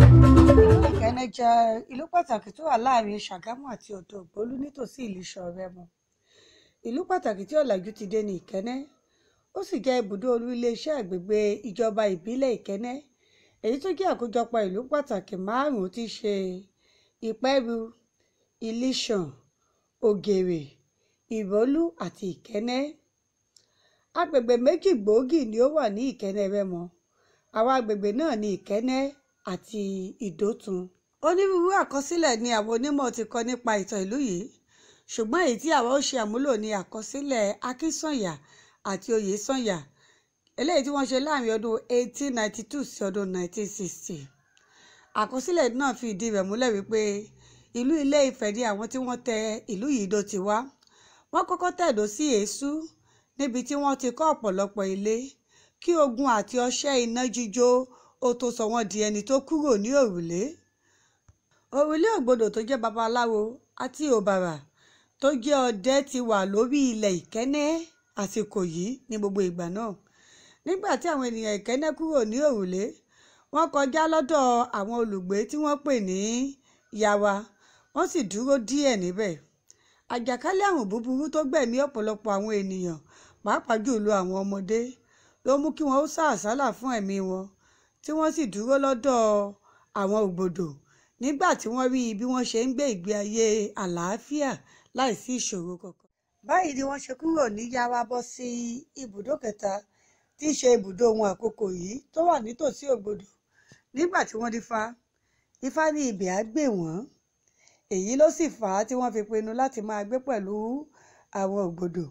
Ìkẹ́nnẹ́ jẹ́ ìlú pàtàkì tó wà láàrin Ṣàgámù àti Ọ̀dọ̀ Ògbólú nítòsí Ìlíṣàn Rẹ́mọ. Ìlú pàtàkì tí ọ̀làjú ti dé ní Ìkẹ́nnẹ́, ó sì jẹ́ ibùdó olú iléeṣẹ́ agbègbè ìjọba ìbílẹ̀ Ìkẹ́nnẹ́, èyí tó jẹ́ àkójọpọ̀ ìlú pàtàkì márùn-ún tí í ṣe Ìpẹ́rù, Ìlíṣàn, Ògèrè, Ìrólú àti Ìkẹ́nnẹ́. Agbègbè méjì gbòógì ni ó wà ní Ìkẹ́nnẹ́ Rẹ́mọ. Àwọn agbègbè náà ni Ìkẹ́nnẹ́ àti Ìdótun. Onírúurú àkọsílẹ̀ ni àwọn onímọ̀ ti kọ nípa ìtàn ìlú yìí, ṣùgbọ́n èyí tí àwa ó ṣe àmúlò ni àkọsílẹ̀ Akínsànyà àti Oyèsànyà, eléyìí tí wọ́n ṣe láàrin ọdún 1892 sí ọdún 1960. Àkọsílẹ̀ náà fi ìdí rẹ̀ múlẹ̀ wípé ìlú Ilé-Ifẹ̀ ni àwọn tí wọ́n tẹ ìlú yìí dó ti wá. Wọ́n kọ́kọ́ tẹ̀dó sí Èésú níbi tí wọ́n ti kọ́ ọ̀pọ̀lọpọ̀ ilé kí ogun àti ọṣẹ́ iná jíjó ó tó sọ wọ́n di ẹni tó kúrò ní òrùlé. Òrùlé Ògbodò tó jẹ́ babaláwo àti Òbàrà tó jẹ́ ọdẹ ti wà lórí ilẹ̀ Ìkẹ́nnẹ́ àsìkò yìí ní gbogbo ìgbà náà. Nígbà tí àwọn ènìyàn Ìkẹ́nnẹ́ kúrò ní òrùlé, wọ́n kọjá lọ́dọ̀ àwọn olùgbé tí wọ́n pè ní Yàwá, wọ́n sì dúró díẹ̀ níbẹ̀. Àjàkálẹ̀ àrùn búburú tó gbẹ̀mí ọ̀pọ̀lọpọ̀ àwọn ènìyàn, pàápàá jùlọ àwọn ọmọdé, ló mú kí wọ́n ó sá àsálà fún ẹ̀mí wọn, tí wọ́n sì dúró lọ́dọ̀ àwọn Ògbòdò nígbà tí wọ́n rí bí wọ́n ṣe ń gbé ìgbé ayé àlàáfíà láìsí ìṣòro kankan. Báyìí ni wọ́n ṣe kúrò ní Yàwá bọ́ sí ibùdó kẹta tí í ṣe ibùdó wọn àkókò yìí tó wà nítòsí Ògbòdò. Nígbà tí wọ́n dífá, Ifá ní ibẹ̀ á gbè wọ́n. Èyí ló sì fà á tí wọ́n fi pinnu láti máa gbé pẹ̀lú àwọn Ògbòdò,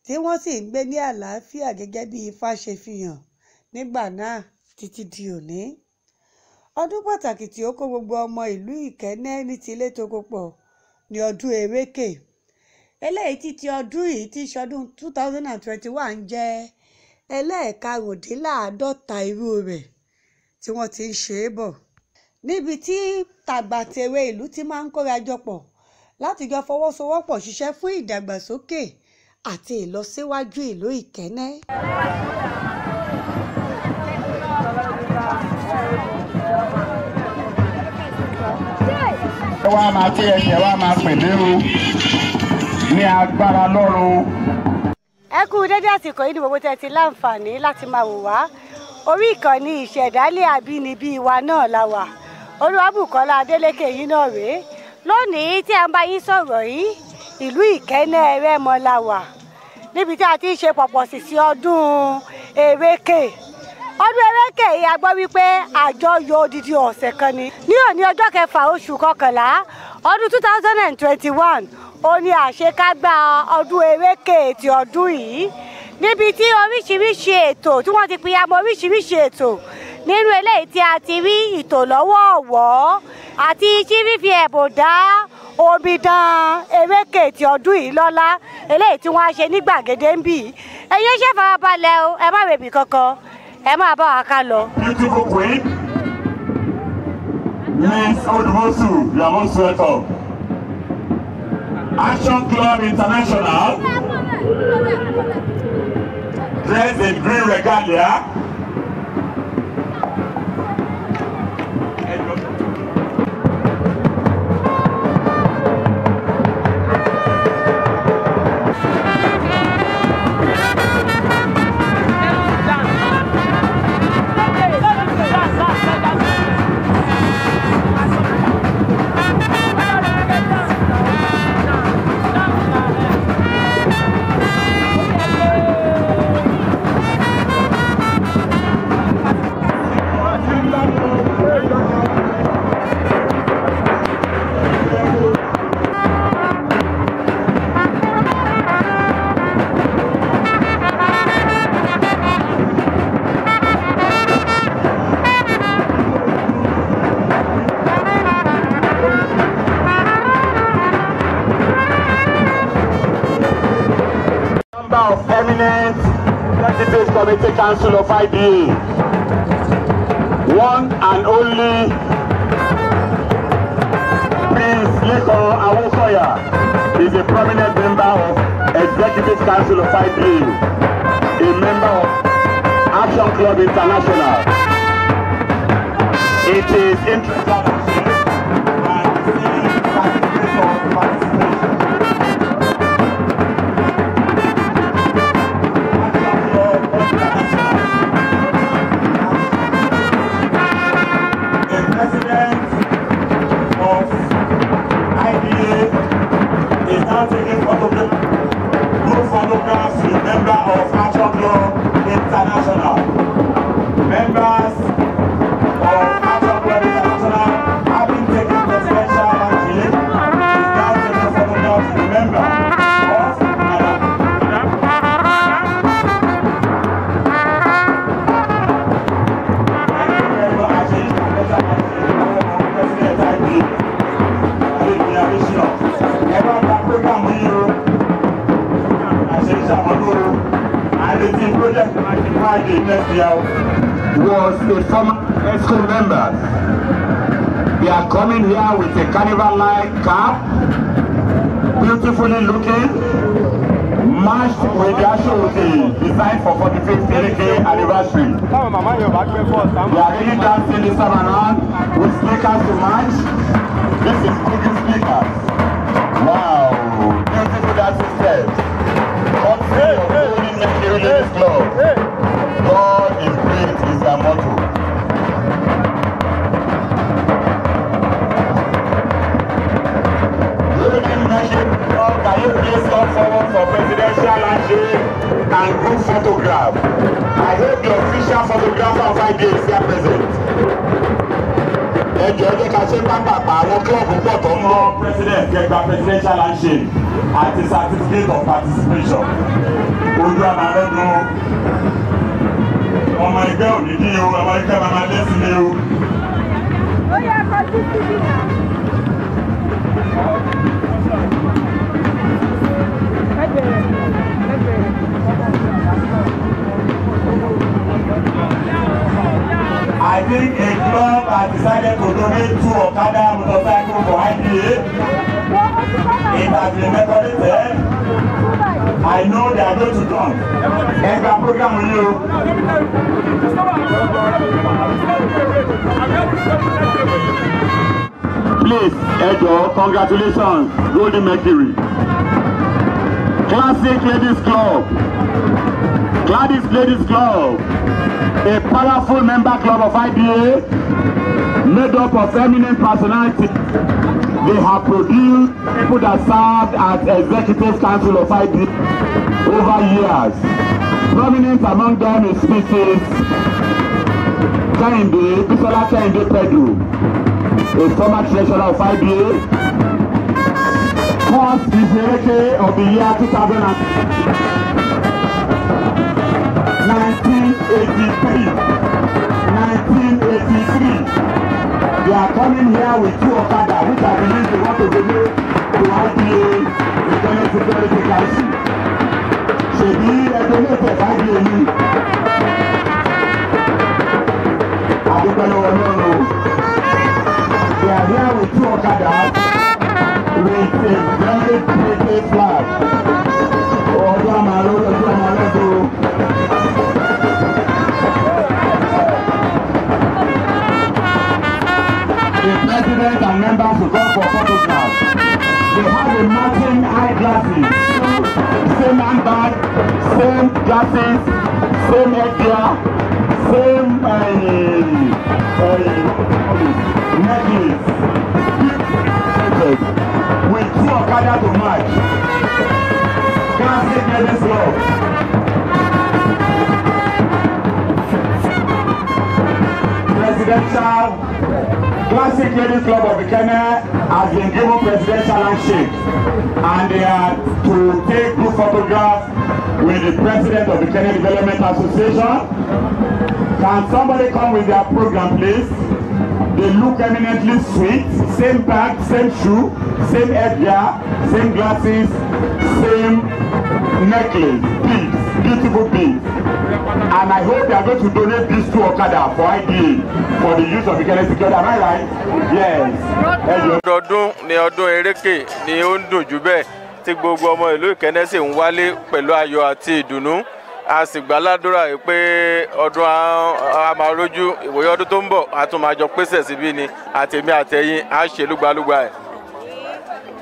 tí wọ́n sì ń gbé ní àlàáfíà gẹ́gẹ́ bí Ifá ṣe fi hàn nígbà náà títí di òní. Ọdún pàtàkì tí ó kó gbogbo ọmọ ìlú Ìkẹ́nnẹ́ ní tilé toko pọ̀ ní ọdún Erékè. Eléyìí tí ti ọdún yìí tí í ṣe ọdún 2021 jẹ́ ẹlẹ́ẹ̀karùndínláàádọ́ta irú rẹ̀ tí wọ́n ti ń ṣe é bọ̀. Níbi tí tàgbàtèwe ìlú ti máa ń kóra jọ pọ̀ láti jọ fọwọ́sowọ́pọ̀ ṣiṣẹ́ fún ìdàgbàsókè àti ìlọsíwájú ìlú Ìkẹ́nnẹ́. Ẹ wá máa tí ẹsẹ̀ wá máa pèdé o ní agbára lọ́run. Ẹ kú dédé àsìkò yìí ní gbogbo tẹ́ ti láǹfààní láti máa wò wá. Orí ìkànnì ìṣẹ̀dálẹ̀ àbínibí wa náà la wà. Olúwabùkọ́lá Adélékè yìí náà rèé. Lónìí tí a ń bá yín sọ̀rọ̀ yìí, ìlú Ìkẹ́nnẹ́ Rẹ́mọ la wà. Níbi tí a ti ń ṣe pọ̀pọ̀ sísí ọdún Erékè. Ọdún Erékè yìí a gbọ́ wípé àjọyọ̀ odidi ọ̀sẹ̀ kan ni. Ní òní ọjọ́ kẹfà oṣù kọkànlá ọdún 2021, ó ní àṣekágbá ọdún Erékè ti ọdún yìí. Níbi tí oríṣiríṣi ètò tí wọ́n ti pìyàmọ́ oríṣiríṣi ètò nínú eléyìí tí a ti rí ìtòlọ́wọ̀ọ̀wọ́ àti tí fífi ẹ̀bùn dá omidan Erékè ti ọdún yìí lọ́lá, eléyìí tí wọ́n á ṣe ní gbàgede ń bì. Ẹ̀yin ṣe farabalẹ̀ o, ẹ má rèbì kankan, ẹ máa bá wa ká lọ. Beautiful queen, Miss Odumosu, you are most welcome. Action Club International, dressed in green regalia. Of eminent Executive Committee Council of IBA, one and only Prince Lekan Awokoya is a prominent member of Executive Council of IBA, a member of Action Club International. It is interesting and certificate of participation. Action Club International. The president of IBA is now taking photograph, group photographs with member of Action Club International. Members of Action Club International having taken presidential handshake is now taking photographs with member of Thank you very much. President IBA. Ẹ bá ta program yìí o, àṣeyíṣàmọ́lò àrètí project Friday next year was a former ESCO member. They are coming here with a carnival-like cap, beautifully looking, matched with the Ashoke designed for 45th Ereke anniversary. They are really dancing this time around with sneakers to match. This is cooking sneakers. Wow, beautiful dancing steps. Country of Golden Mercury Ladies Club. God is great is their motto. Golden Mercury Club, can you please come forward for presidential handshake and group photograph? I hope the official photographer of IBA is here present. Ẹ jọ̀ọ́ jẹ́ ká ṣe pápápá àwọn kílọ̀bù pọ̀ tó ń bọ̀. President kẹgbà presidential handshake àti certificate of participation. Ojú àmàlọ́dún ọmọ ẹgbẹ́ òní ní o, ọmọ ẹgbẹ́ màmá lẹ́sìn ní o. Ó yẹ kó títí bí náà. Ẹ bẹ̀rẹ̀, ẹ bẹ̀rẹ̀. I think a club has decided to donate 2 Okada motorcycle for IBA. It has been decorated. I know they are going to come. Ẹgbà program yìí o. Please, ẹ jọ̀ọ́, congratulations, Golden Mercury. Classic Ladies Club. Gladys Ladies Club, a powerful member club of IBA made up of eminent personalities. They have produced people that served as executive council of IBA over years. Prominent among them is Mrs. Kehinde, Bisola Kehinde Pedro, a former treasurer of IBA. First Ereke of the year 1983. 1983. They are coming here with 2 Okada, which I believe they want to donate to IBA, the Ghana Security Council. Ṣèbí ẹ donate ẹ̀ IBA ni. Àdúpẹ́ lọ́wọ́ Ọlọ́run o. They are here with 2 Okada with a very pretty flag. Ọdún àmàlọ́ ọdún àmàlọ́ tó. The president and members will come for photograph. They have a matching eyeglasses, same handbag, same glasses, same headgear, same necklace. With 2 Okada to match. Classic Ladies Club. Presidential Classic Ladies Club of Ikenne has been given presidential handshake, and they are to take group photograph with the president of the Ikenne Development Association. Can somebody come with their program, please? They look eminently sweet. Same bag, same shoe, same headgear, same glasses, same necklace, beads, beautiful beads. And I hope they are going to donate these two Okada for IDA for the use of Ikenne security. Am I right? Yes. Ọdọọdún ni ọdún erékè ni ó ń dùn jù bẹ́ẹ̀ tí gbogbo ọmọ ìlú Ìkẹ́nnẹ́ sì ń wálé pẹ̀lú ayọ̀ àti ìdùnnú. A sì gbàládùra pé ọdún a máa rójú ìwòye ọdún tó ń bọ̀ a tún máa jọ pèsè síbí ni àtèmi àtẹ̀yìn á ṣe lúgbalúgba ẹ̀.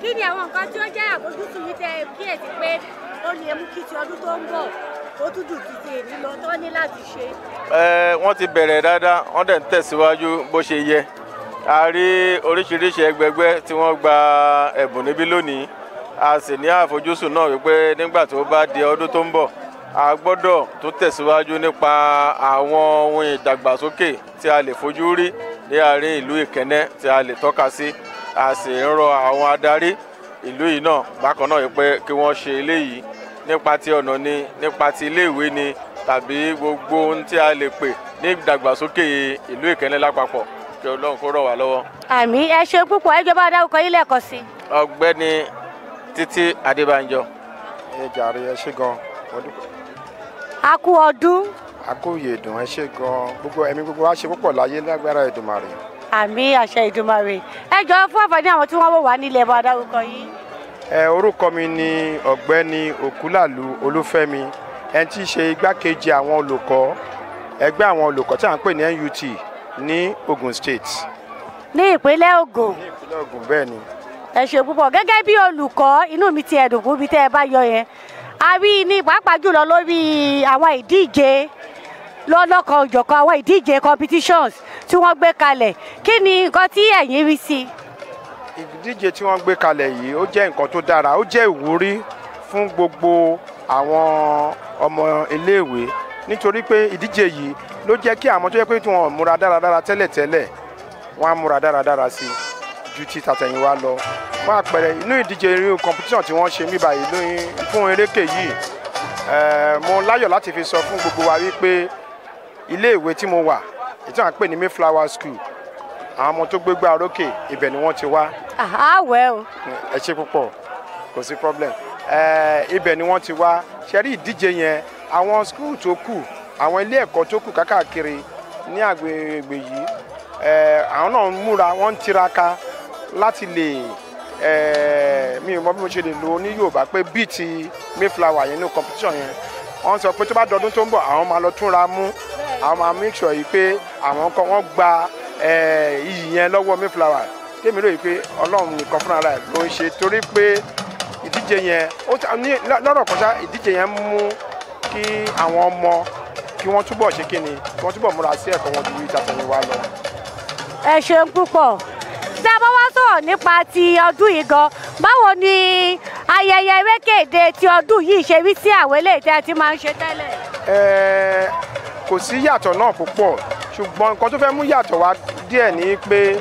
Kí ni àwọn nǹkan tí ó jẹ́ àfojúsùn yìí tẹ kíyèsí pé ó lè mú kí ti ọdún tó ń bọ̀ ó tún dùn títí èmi lọ tó ní láti ṣe? Wọ́n ti bẹ̀rẹ̀ dáadáa, wọ́n dẹ̀ ń tẹ̀síwájú bó ṣe yẹ. A rí oríṣiríṣi ẹgbẹgbẹ́ tí wọ́n gba ẹ̀bùn níbí lónìí. A sì ní àfojúsùn náà wípé nígbà tó bá di ọdún tó ń bọ̀ a gbọ́dọ̀ tó tẹ̀síwájú nípa àwọn ohun ìdàgbàsókè tí a lè fojú rí ní àárín ìlú Ìkẹ́nnẹ́ tí a lè tọ́ka sí. A sì ń rọ àwọn adarí ìlú yìí náà bákan náà wípé kí wọ́n ṣe eléyìí nípa ti ọ̀nà ni, nípa ti iléèwé ni, tàbí gbogbo ohun tí a lè pè ní ìdàgbàsókè ìlú Ìkẹ́nnẹ́ lápapọ̀. Kí Ọlọ́run kó ràn wá lọ́wọ́. Àmín, ẹ ṣe púpọ̀. Ẹ jọba dárúkọ yín lẹ́ẹ̀kan sí. Ọ̀gbẹ́ni Títí Adébánjọ. Ẹ jàre, ẹ ṣé gan. A kú ọdún. A kú ìyèdùn, ẹ ṣé gan. Gbogbo ẹ̀mí gbogbo wa ṣe púpọ̀ láyé lágbára Èdùmàrè. Àmín, àṣẹ Èdùmàrè. Ẹ jọ̀ọ́, fún àǹfààní àwọn tí wọ́n wò wá nílẹ̀, bá dárúkọ yín. Ẹ, orúkọ mi ni Ọ̀gbẹ́ni Òkúlàlú Olúfẹ́mi, ẹni tí í ṣe igbákejì àwọn olùkọ́ ẹgbẹ́ àwọn olùkọ́ tí à ń pè ní NUT ní Ogun State. Ní ìpínlẹ̀ Ògùn. Ní ìpínlẹ̀ Ògùn, bẹ́ẹ̀ ni. Ẹ ṣe púpọ̀. Gẹ́gẹ́ bí olùkọ́, inú mi ti ẹ̀dùn fún ibi tẹ́ ẹ bá yọ yẹn. A rí ní pàápàá jùlọ lórí àwọn ìdíje lọ́lọ́kan òjọ̀kan, àwọn ìdíje competitions tí wọ́n gbé kalẹ̀. Kí ni nǹkan tí ẹ̀yin rí sí? Ìdíje tí wọ́n gbé kalẹ̀ yìí, ó jẹ́ nǹkan tó dára, ó jẹ́ ìwúrí fún gbogbo àwọn ọmọ iléèwé, nítorí pé ìdíje yìí ló jẹ́ kí àwọn tó yẹ pé tí wọ́n múra dáradára tẹ́lẹ̀tẹ́lẹ̀, wọ́n á múra dáradára sí ju ti tàtẹ̀yìnwá lọ. Fún àpẹẹrẹ, inú ìdíje irú competition tí wọ́n ṣe mí báyìí fún erékè yìí, mo láyọ̀ láti fi sọ fún gbogbo wa wípé iléèwé tí mo wà, èyí tí à ń pè ní Mayflower School, àwọn ọmọ tó gbégbá orókè ibẹ̀ ni wọ́n ti wá. Àwẹ̀ o. Ẹ ṣe púpọ̀, kò sí problem. Ibẹ̀ ni wọ́n ti wá. Ṣe rí ìdíje yẹn, àwọn school tó kù, àwọn ilé ẹ̀kọ́ tó kù kákàkiri ní agbègbè yìí, àwọn náà ń múra, wọ́n ń tiraka láti lè, mi ò mọ bí mo ṣe lè lo ní Yorùbá pé bíi ti Mayflower yẹn ní competition yẹn, wọ́n sọ pé tó bá dọdún tó ń bọ̀ àwọn máa lọ túnra mú, àwọn máa make sure yìí pé àwọn kan wọ́n gba iyì yẹn lọ́wọ́ Mayflower. Tèmi rò yìí pé Ọlọ́run nìkan fúnra rẹ̀ ló ń ṣe, torí pé ìdíje yẹn ó ní lọ́rọ̀ kan ṣá, ìdíje yẹn mú kí àwọn ọmọ kí wọ́n túbọ̀ ṣe kíni, kí wọ́n túbọ̀ múra sí ẹ̀kọ́ wọn ju ìtàtẹ̀yìnwá lọ. Ẹ ṣeun púpọ̀. Tí a bá wá sọ̀rọ̀ nípa ti ọdún yìí gan, báwo ni ayẹyẹ erékèdè ti ọdún yìí ṣe rí sí àwọn eléyìí tí a ti máa ń ṣe tẹ́lẹ̀? Kò sí yàtọ̀ náà púpọ̀, ṣùgbọ́n nǹkan tó fẹ́ mú yàtọ̀ wá díẹ̀ ni pé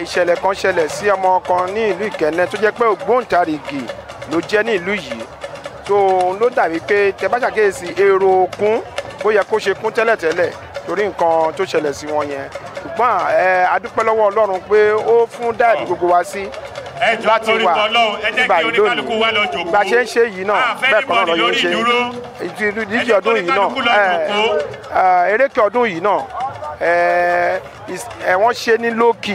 ìṣẹ̀lẹ̀ kan ṣẹlẹ̀ sí ọmọ kan ní ìlú Ìkẹ́nnẹ́ tó jẹ́ pé ògbóǹtarìgì ló jẹ́ ní ìlú yìí, tó ló dàbí pé tẹ bá ṣàkíyèsí èrò òkun bó yẹ kó ṣe kún tẹ́lẹ̀tẹ́lẹ̀ torí nǹkan tó ṣẹlẹ̀ sí wọn yẹn. Ṣùgbọ́n a dúpẹ́ lọ́wọ́ Ọlọ́run pé ó fún dáàbì gbogbo wa sí láti wà nígbà yìí lónìí. Bá a ṣe ń ṣe yìí náà bẹ́ẹ̀ kan náà lọ yìí ń ṣe ìdíje ọdún yìí náà, erékè ọdún yìí náà, wọ́n ṣe ní lókì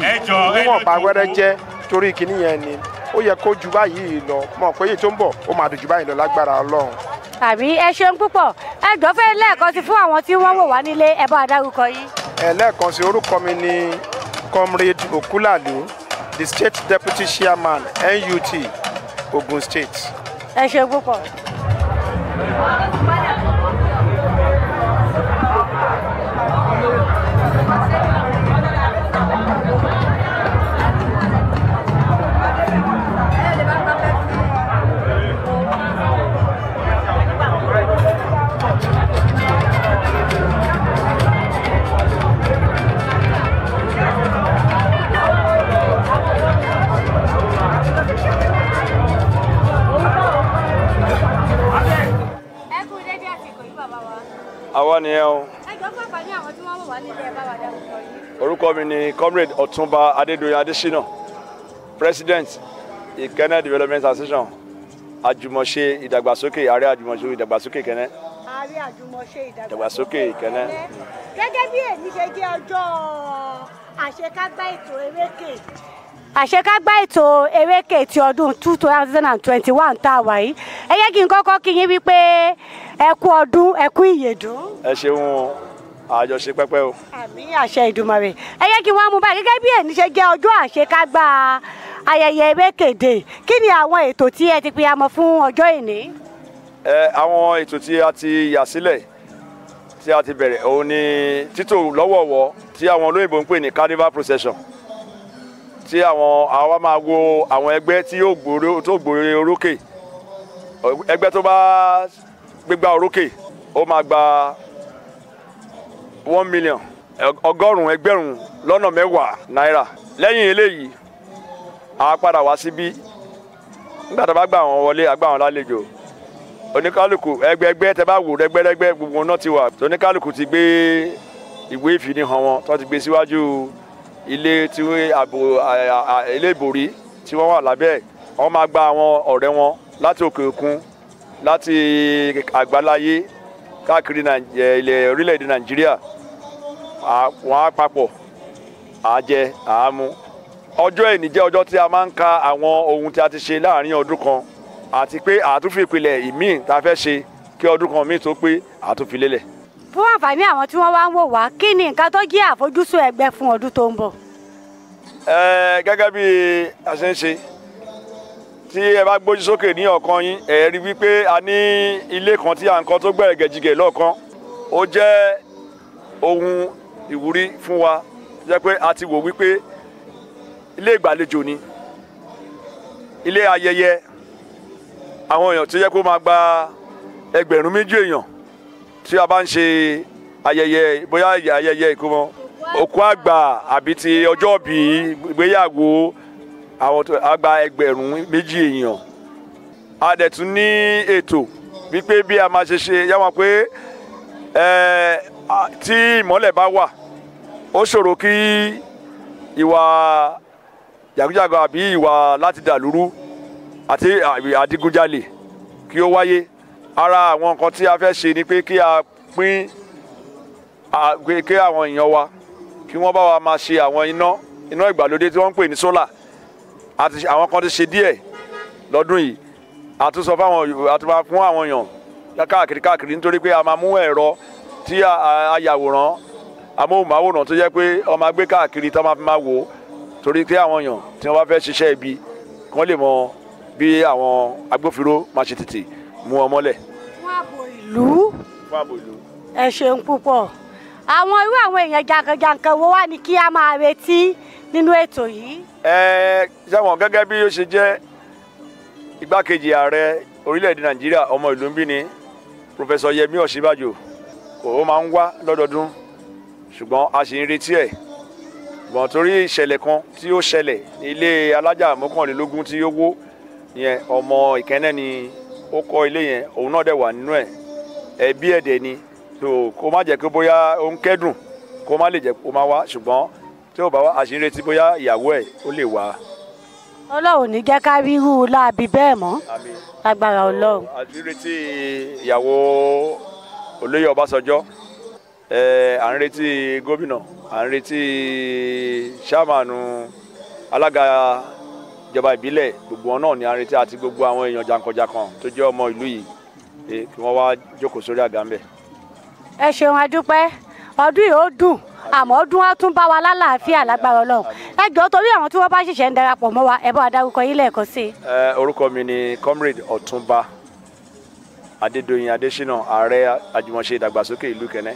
níwọ̀nba wẹ́rẹ́ jẹ́ torí kìíní yẹn ni ó yẹ kó ju báyìí lọ, mọ̀ pé èyí tó ń bọ̀ ó máa dùn ju báyìí lọ lágbára Ọlọ́run. Àbí, ẹ ṣeun púpọ̀. Ẹ jọ̀ọ́, fẹ́ lẹ́ẹ̀kan sí fún àwọn tí wọ́n wò wá nílé, ẹ bá dárúkọ yín. Ẹ, lẹ́ẹ̀kan sí, orúkọ mi ni Comrade Okulalu, the State Deputy Chairman, NUT, Ogun State. Ẹ ṣeun púpọ̀. Ẹ kú dédé àsìkò yìí, bàbá wa. Àwa nìyẹn o. Ẹ jọ̀ọ́, fún àǹfààní àwọn tí wọ́n wò wá nílé, ẹ bá wa dárúkọ yín. Orúkọ mi ni Comrade Ọ̀túnba Adédoyin Adésínà, President, Ìkẹ́nnẹ́ Development Association, àjùmọ̀ṣe ìdàgbàsókè, ààrẹ àjùmọ̀ṣe ìdàgbàsókè Ìkẹ́nnẹ́. Ààrẹ àjùmọ̀ṣe ìdàgbàsókè Ìkẹ́nnẹ́. Gẹ́gẹ́ bí èmi ṣe jẹ́ ọjọ́ àṣekágbá ètò erékè. Àṣekágbá ètò erékè ti ọdún 2021 tá a wà yìí. Ẹ yẹ kí n kọ́kọ́ kí yín wípé ẹ kú ọdún, ẹ kú ìyèdún. Ẹ ṣeun, àjọṣe pẹ́pẹ́ o. Àmín àṣẹ Ìdùmarè. Ẹ yẹ kí wọ́n mú báyìí gẹ́gẹ́ bí èmi ṣe jẹ́ ọjọ́ àṣekágbá ayẹyẹ erékè dé. Kí ni àwọn ètò tí ẹ ti pìyàmọ́ fún ọjọ́ ìní? Ẹ àwọn ètò tí a ti yà sílẹ̀ tí a ti bẹ̀rẹ̀ òun ni títò lọ́wọ̀ọ̀wọ́ tí àwọn olóyìnbó ń pè ní carnival procession, tí àwọn àwa máa wo àwọn ẹgbẹ́ tí yóò gbòòrò tó gbòòrò orókè. Ẹgbẹ́ tó bá gbégbá orókè ó máa gba 1 million, 100,000 náírà. Lẹ́yìn eléyìí a padà wá síbí nígbà tá a bá gbà wọ́n wọlé, a gbà wọ́n lálejò. Oníkálukú ẹgbẹẹgbẹ́ tẹ bá wò rẹ́gbẹ́rẹ́gbẹ́ gbogbo náà ti wà. Oníkálukú ti gbé ìwé ìfinihàn wọn tó ti gbé síwájú ilé tí àbò ilé ìbòrí tí wọ́n wà lábẹ́ ẹ̀. Wọ́n máa gba àwọn ọ̀rẹ́ wọn láti òkè òkun, láti àgbáláyé káàkiri ilẹ̀ orílẹ̀-èdè Nàìjíríà. Wọ́n á papọ̀, á jẹ, á mu. Ọjọ́ èní jẹ́ ọjọ́ tí a máa ń ka àwọn ohun tí a ti ṣe láàárín ọdún kan, àti pé àtúnfi ìpìlẹ̀ ìmíì tá a fẹ́ ṣe kí ọdún kan míì tó pé àtúnfi lélẹ̀. Fún àǹfààní àwọn tí wọ́n wá ń wò wá, kí ni nǹkan tó jẹ́ àfojúsùn ẹgbẹ́ fún ọdún tó ń bọ̀? Ẹ gẹ́gẹ́ bí a ṣe ń ṣe, tí ẹ bá gbójú sókè ní ọ̀kan yín, ẹ rí wípé a ní ilé kan tí à ń kọ́ tó gbẹ̀rẹ̀gẹ̀jigẹ̀ lọ́ọ̀kan. Ó jẹ́ ohun ìwúrí fún wa, jẹ́ pé a ti wò wípé ilé ìgbàlejò ni, ilé ayẹyẹ àwọn èèyàn tó yẹ kó máa gba 2,000 èèyàn tí a bá ń ṣe ayẹyẹ, bóyá ayẹyẹ ìkómọ, òkú àgbà àbí ti ọjọ́ ìbí, ìgbéyàwó, àwọn tó gba 2,000 èèyàn. A dẹ̀ tún ní ètò wípé bí a máa ṣe ṣe yá wọn pé tí ìmọ́lẹ̀ bá wà, ó ṣòro kí ìwà jàgídíjàgan àbí ìwà láti dàlúrú àti adigunjalè kí ó wáyé. Ara àwọn nǹkan tí a fẹ́ ṣe ni pé kí a pín kí àwọn èèyàn wa kí wọ́n bá wa máa ṣe àwọn iná ìgbàlódé tí wọ́n ń pè ní sólà. Àti àwọn kan ti ṣe díẹ̀ lọ́dún yìí, a tún sọ fáwọn, a tún máa fún àwọn èèyàn káàkiri káàkiri, nítorí pé a máa mú ẹ̀rọ tí ayàwòrán amóhùnmáwòrán tó jẹ́ pé wọ́n máa gbé káàkiri tó máa fi máa wò ó, torí pé àwọn èèyàn tí wọ́n bá fẹ́ ṣiṣẹ́ ibi kí wọ́n lè mọ bí àwọn agbófinró máa ṣe tètè mú wọn mọ́lẹ̀. Fún ààbò ìlú. Fún ààbò ìlú. Ẹ ṣeun púpọ̀. Àwọn irú àwọn èèyàn jàǹkànjàǹkàn wo wá ni kí a máa retí nínú ètò yìí? Ẹ ṣẹ́wọ̀n gẹ́gẹ́ bí ó ṣe jẹ́ igbákejì ààrẹ orílẹ̀-èdè Nàìjíríà, ọmọ ìlú ń bí ni Professor Yẹmí Ọ̀ṣínbàjò, ó máa ń wá lọ́dọọdún, ṣùgbọ́n a sì ń retí ẹ̀. Ṣùgbọ́n torí ìṣẹ̀lẹ̀ kan tí ó ṣẹlẹ̀ ní ilé alájà 21 tí ó wó yẹn, ọmọ Ìkẹ́nnẹ́ ni ó kọ́ ilé yẹn, òun náà dẹ̀ wà nínú ẹ̀, ẹbí ẹ̀dẹ̀ ni, tó kó má jẹ́ pé bóyá ó ń kẹ́dùn kó má lè jẹ́ kó má wá, ṣùgbọ́n tí ó bá wá a sì ń retí bóyá ìyàwó ẹ̀ ó lè wá. Ọlọ́run ní jẹ́ ká rí irú láabi bẹ́ẹ̀ mọ́, lágbára Ọlọ́run. A ti retí ìyàwó olóyè Ọbásanjọ́, à ń retí gómìnà, à ń retí ṣáàmánù alága ìjọba ìbílẹ̀, gbogbo wọn náà ni à ń retí, àti gbogbo àwọn èèyàn jàǹkànjàǹkàn tó jẹ́ ọmọ ìlú yìí kí wọ́n wá jókòó sórí àga ńbẹ̀. Ẹ ṣeun, adúpẹ́. Ọdún yìí ó dùn, àmọ́ ọdún á tún bá wa lálàáfíà lágbára Ọlọ́run. Ẹ jọ̀ọ́, torí àwọn tí wọ́n bá ṣẹ̀ṣẹ̀ ń darapọ̀ mọ́ wa, ẹ bá wa dárúkọ yín lẹ́ẹ̀kan sí i. Orúkọ mi ni Comrade Ọ̀túnba Adédoyin Adéṣínà, ààrẹ àjùmọ̀ṣe ìdàgbàsókè ìlú Ìkẹ́nnẹ́.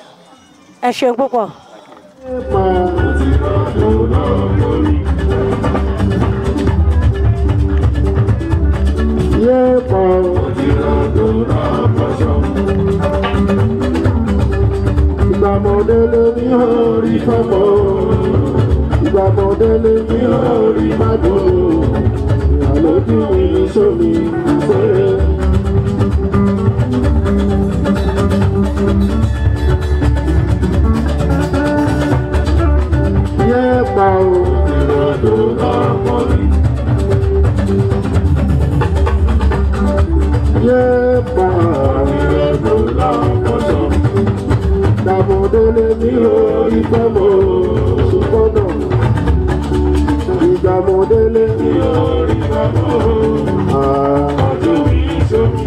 Ẹ ṣeun púpọ̀. Ìgbàmọ̀dé lè ní orí fọ́pọ̀, ìgbàmọ̀dé lè ní orí mádùn, ìyàlójú mi sómi ìṣeré. Yẹ́pà o, ìrọ̀dùn lọ́pọ̀ mi. fọ́mọ ṣùgbọ́nà. Ìgbà mo délé mi ò rí fọ́mọ. Ojú mi sómi.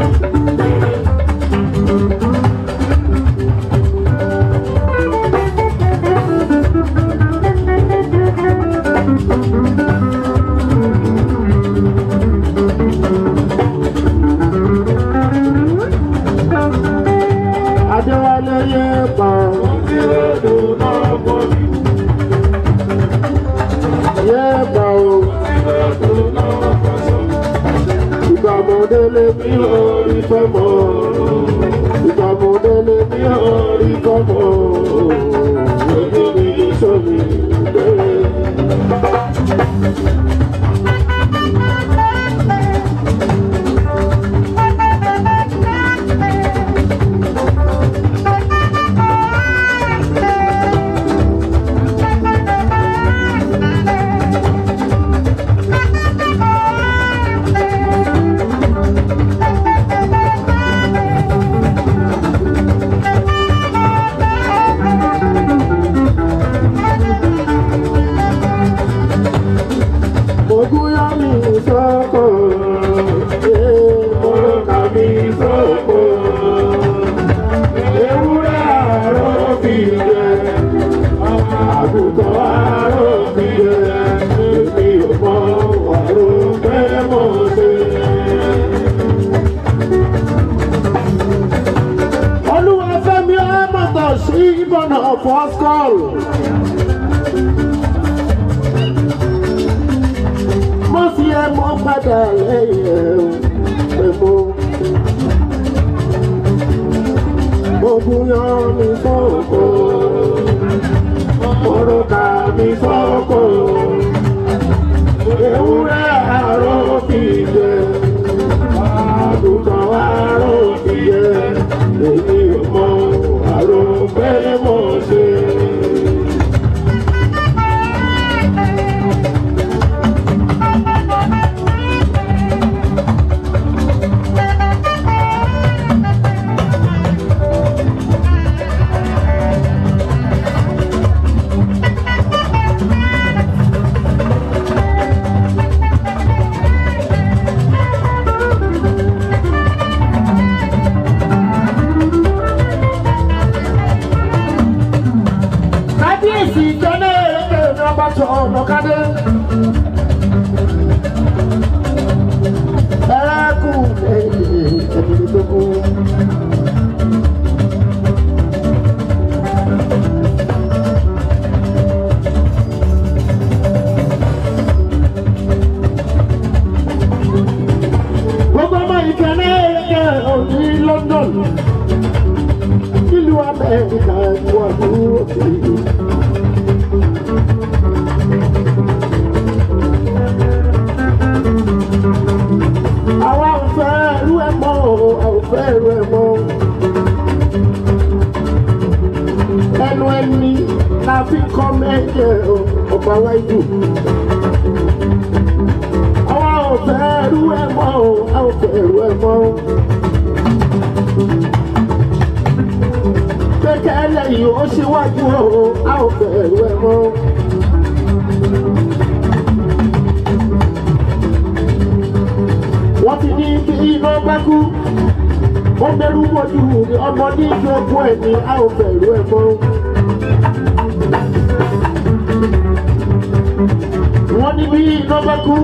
Adéwálé yé pa o. Yé pa o. Ìgbà mo délé mi ò rí fọ́mọ. Ìgbà mo délé mi ò rí fọ́mọ. Ojú mi sómi gbére. Olúwafẹ́mi Ọmọtọ̀ sí ìbọnà Pascal. Mo fi ẹ mọ́ padà lẹ́yìn ẹ̀ mọ́. Mo gúnyán mi sóko, mo rọ̀kà mi sóko, ewúrẹ́ àárọ̀ fi jẹ, àgùntàn àárọ̀ fi jẹ, èmi ò mọ àrò pé mo ṣe. Kábíyèsí jọ́nà èrèké ní ọba tó ọ̀nà kádé. Ẹ̀kú ẹ̀mí tó kú. Gbogbo ọmọ ìkànnì èrèké òní London. Nílùú Amẹ́ríkà ẹ̀kú àdúró kiri. Àwa ò fẹ́ irú ẹ̀ mọ́ o, a ò fẹ́ irú ẹ̀ mọ́. Ẹnu ẹni la fi kọ́ mẹ́jẹ ọba wájú. Àwa ò fẹ́ irú ẹ̀ mọ́ o, a ò fẹ́ irú ẹ̀ mọ́. Kékeré yìí ó ṣíwájú o, a ò fẹ́ irú ẹ̀ mọ́. Wọ́n ti ní bí iná bá kú, ó bẹ̀rù wojú ní ọmọ ní ìjọba ẹ̀ ní a ò bẹ̀rù ẹ̀ mọ́. Wọ́n ní bí iná bá kú,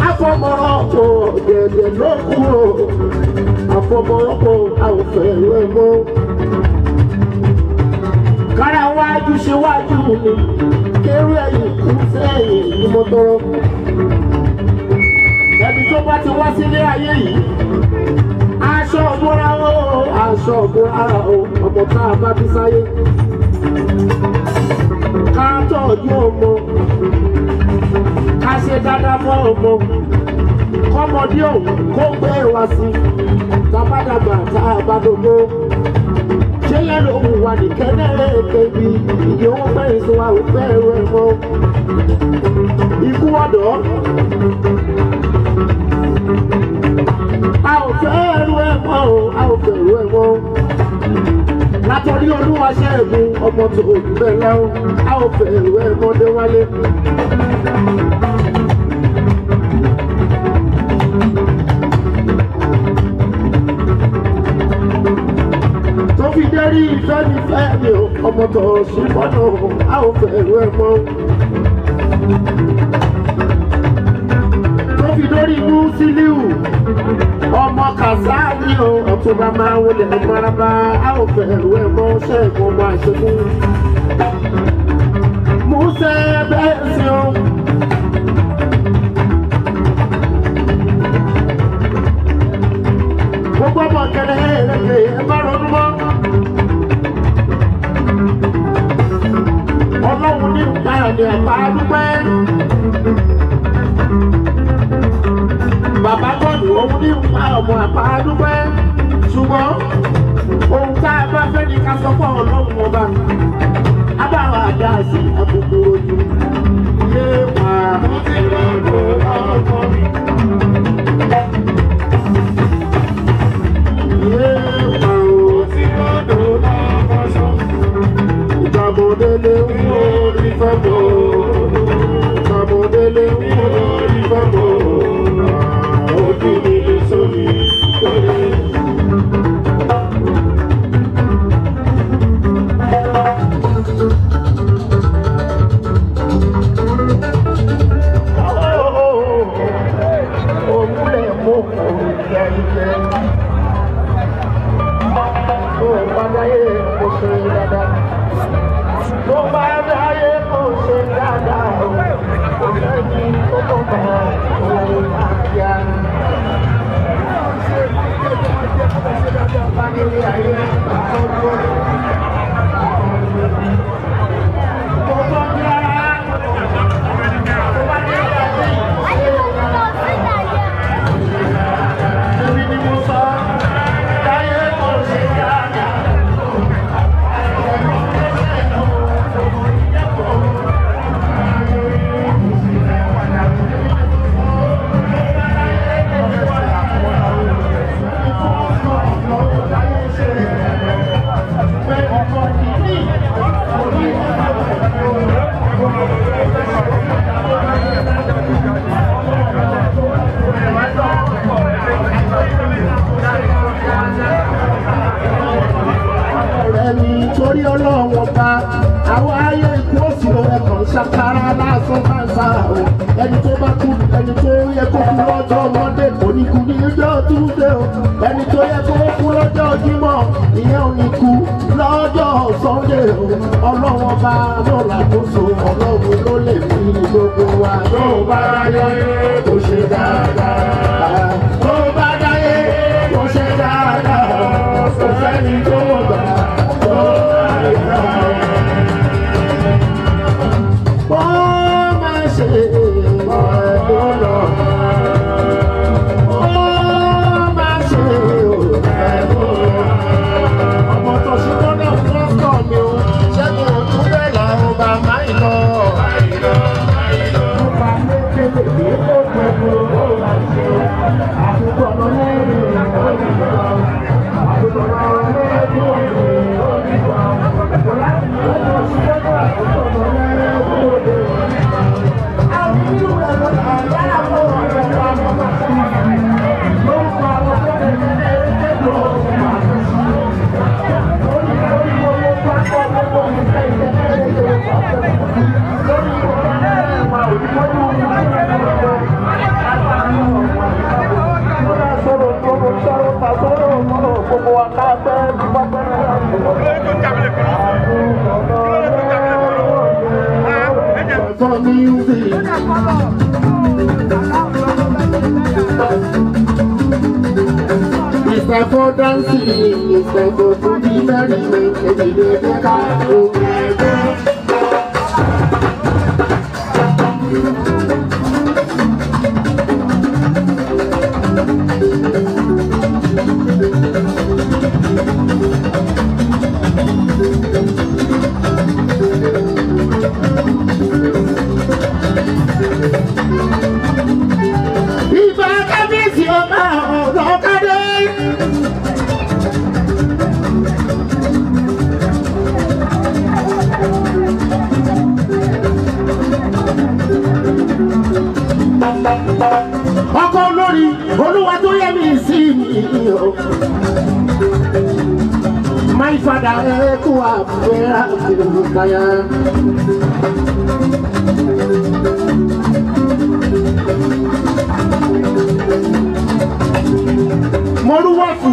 àfọmọ́rọ́pọ̀ gẹ̀gẹ̀ ló kú o, àfọmọ́rọ́pọ̀ a ò bẹ̀rù ẹ̀ mọ́. Kára wájú ṣe wájú mi, kéré ẹ̀yìn kú sẹ́yìn ni mo tọrọ. Ẹni tó bá ti wá sílé ayé yìí, aṣọ òbúra o, aṣọ òbúra o, ọmọ tá a bá bí sáyé. Ká tọ́jú ọmọ, ká ṣe dáadáa fún ọmọ, kọ́mọdé òun kó gbé wa sí, tá a bá dàgbà tá a bá dògbó. Ṣé yẹn lòun wà ní kẹ́nẹ́rẹ́ bí ìyẹn owó fẹ́yìn sí wa ò fẹ́ ẹrù ẹ̀ mọ́? Ikú ọ̀dọ́. A ò fẹ́ ẹrú ẹ̀ mọ́ o, a ò fẹ́ ẹrú ẹ̀ mọ́. Àtọ̀rí olúwa ṣẹ́gun ọmọ tó bẹ́ẹ̀ lọ́wọ́ a ò fẹ́ ìwé ọmọdé wálé. Tó fi dérí ìfẹ́ mi fẹ́ mi ò ọmọ tó sí fọ́nà a ò fẹ́ ìwé mọ́. Tó fi dórí Musiliu ọmọ Kàsáàlì o ọ̀túnba máa wọlé ọmọlábá a ò fẹ́ ìwé mọ́ ṣẹ́gun ọmọ àṣekún. Musa bẹ́ẹ̀ sí o. Gbogbo ọmọ kẹlẹ ẹlẹkẹ ẹ bá ronú mọ́. Ọlọ́run ní ìpayà ní ẹ̀pá dúpẹ́. Bàbá gọ́ọ̀dù òun ní ìpa ọmọ ẹ̀pá dúpẹ́. Ṣùgbọ́n ohun tá a bá fẹ́ ni ká sọ fún Ọlọ́run ọba. Abáwa àdá sí àbùkù ojú. Yé wà ó ti rọrùn ọkọ mi. Ìjàmọ̀délé ń orí fẹ́mọ̀, ìjàmọ̀délé ń orí fẹ́mọ̀, ojú mi lè sómi lórí. Òmùlẹ̀ mú òrùka ìjẹ. Tó bá dáyé kò ṣe dáadáa. Tó bá dáyé kò ṣe dáadáa o. Kò sẹ́ni tó kọ̀ bá òun àyà. Tó bá dáyé tó bá dáyé èmi ni mo sọ dáyé kò ṣe dáadáa. Ọ̀rẹ́ mi torí Ọlọ́run ọba àwọn ayé ikú òsì ẹ̀kọ́ ṣàkárá lásán máa ń sá o ẹni tó bá kú ẹni tó yẹ kó kú lọ́jọ́ Monday kò ní kú ní ọjọ́ Tuesday o ẹni tó yẹ kó kú lọ́jọ́ Jímọ̀ ìyẹn ò ní kú lọ́jọ́ Sunday o Ọlọ́run ọba ló làkóso Ọlọ́run ló lè fi gbogbo wa. Tó bá dáyé kò ṣe dáadáa tó bá dáyé kò ṣe dáadáa kò sẹ́ni tó mọ̀ gbà tó bá yẹ. Ó máa ṣe ọ̀rọ̀ lọ. Ó máa ṣe ọ̀rọ̀ lọ. Ọmọ tó ṣe tọ́lá fún ọkọ mi o, ṣẹ́gun òtún bẹ́ẹ̀ làwọn bá máa ń lọ. Mo bá lékelèké ó pẹ̀lú ó máa ṣe. Àkókò ọ̀nà lẹ́yìn òní lọ. Àkókò ọ̀nà lẹ́yìn òní lọ. Ọmọ ṣe tọ́lá àkókò ọ̀nà lẹ́yìn òní lọ. For music. It's time for dancing, it's time for to be merry, make it a day. Ìbà kábíyèsí ọba ọ̀rọ̀ kádé. My father ẹ kú àfẹ́ àfẹ́. Mọ̀rúwọ̀fù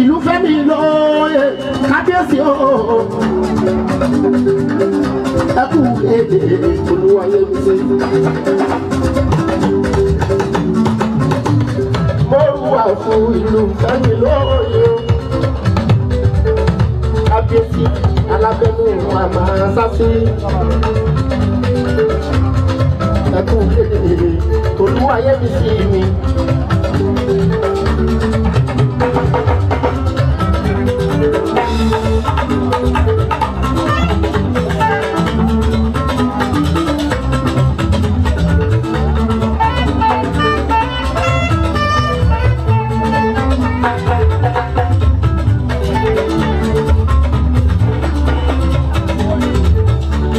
ìlú Fẹ́mi lóye kábíyèsí ooo ẹ kú èdè Olúwayẹmísí. Mọ̀rúwọ̀fù ìlú Fẹ́mi lóye kábíyèsí alábẹ́nu àmà sásí ẹ kú èdè Olúwayẹmísí mi.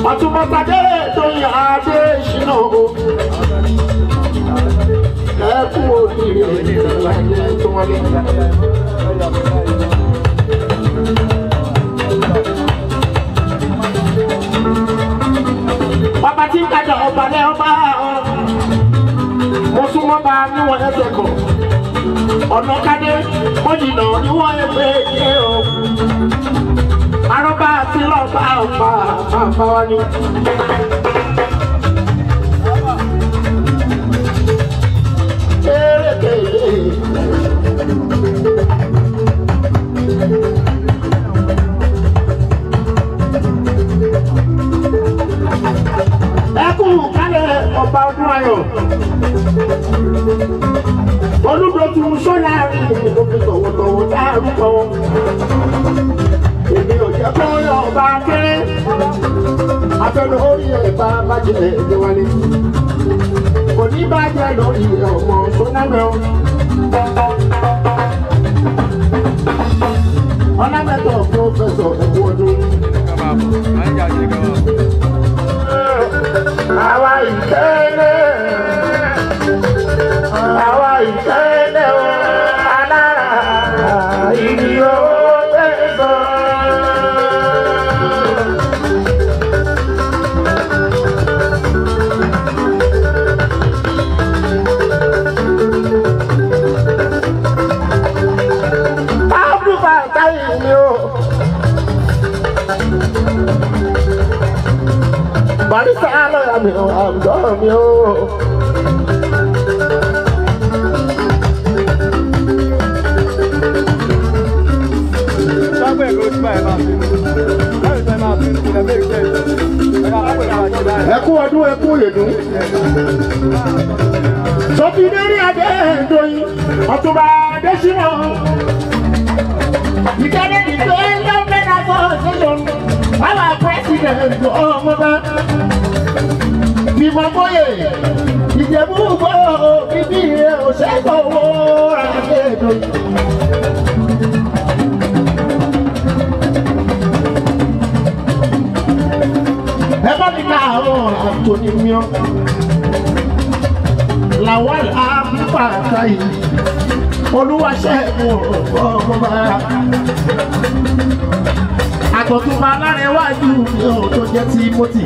Ọ̀túnbọ̀tàdé Tóyìn Adéṣínà o. Ẹ kú oríire ìlànà tó wọlé. Ọba tí ń kájà ọba lẹ́ ọba mo súnmọ́ bá níwọ̀n ẹsẹ̀ kan. Ọ̀nà kádé mo jìnnà níwọ̀n ẹgbẹ́ ẹ̀ o. Arọ́bá àti lọ́ba ọ̀pá bàbá wa ni. Ẹ kú kálẹ̀ ọba ọdún ayọ̀. Olúdótú sọ́lá rí òfin tọ̀wọ̀tọ̀wọ̀ dárúkọ. Èmi ò jẹ́ kó yọ ọba kéré. Afẹ́nu orí ẹ̀ bá bàjẹ́ ẹ̀jẹ̀ wálé. Kò ní bàjẹ́ lórí ọmọ sọ́nàmẹ́ o. Ọlámẹ́tọ̀ pọ́fẹ́sọ̀ ẹ̀kú ọdún. Àwa ìkẹ́lẹ́, àwa ìkẹ́lẹ́ o, alára ìdí owó tẹ̀sán. Barista lọ́yà mi ò àwùjọ mi ò. Ẹ kú ọdún ẹ kú ìdún. Sọfídérí Adédoyin, Ọ̀túnba Adéṣínà. Ìkẹ́lẹ́ ìgbé lọ́mẹ́ta fọ́ọ̀sì Our president ọmọba Bímọ Bóyè Ìjẹ̀bú gbọ́ bíbí rẹ̀ ò ṣẹ́gbọ̀ owó Adédoyin. Ẹ bá mi ká àwọn Anthony Miọ́ Lawal Abubakar Olúwaṣẹ́gun ọmọba. Àtọ̀túnba lárẹ̀wájú mi ò tó jẹ́ Timothy.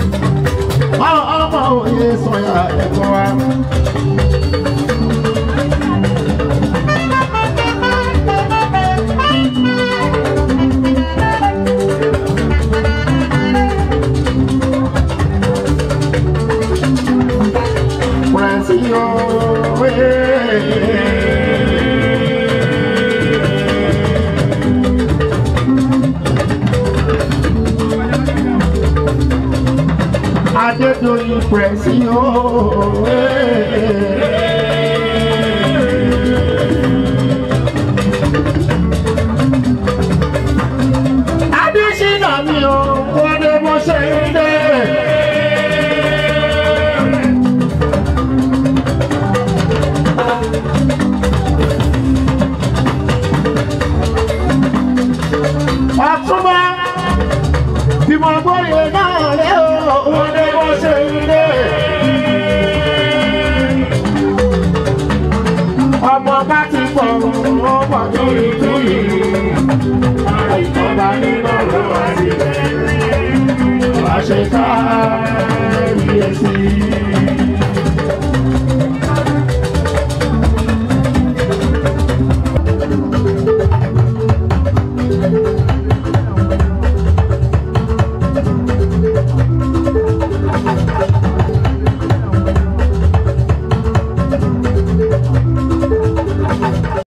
Ọmọ òye sọ̀yà ẹ̀kọ́ wa. Adédoyin pẹ̀sì ooo. Adéṣínà mi ò wọlé bó ṣe ń dé. Ọ̀túnba Bímọ Bóyè náà lé o wọlé bó ṣe ń dé. Ọmọ bá ti pọ̀ ọmọ tóyì tóyì. ká.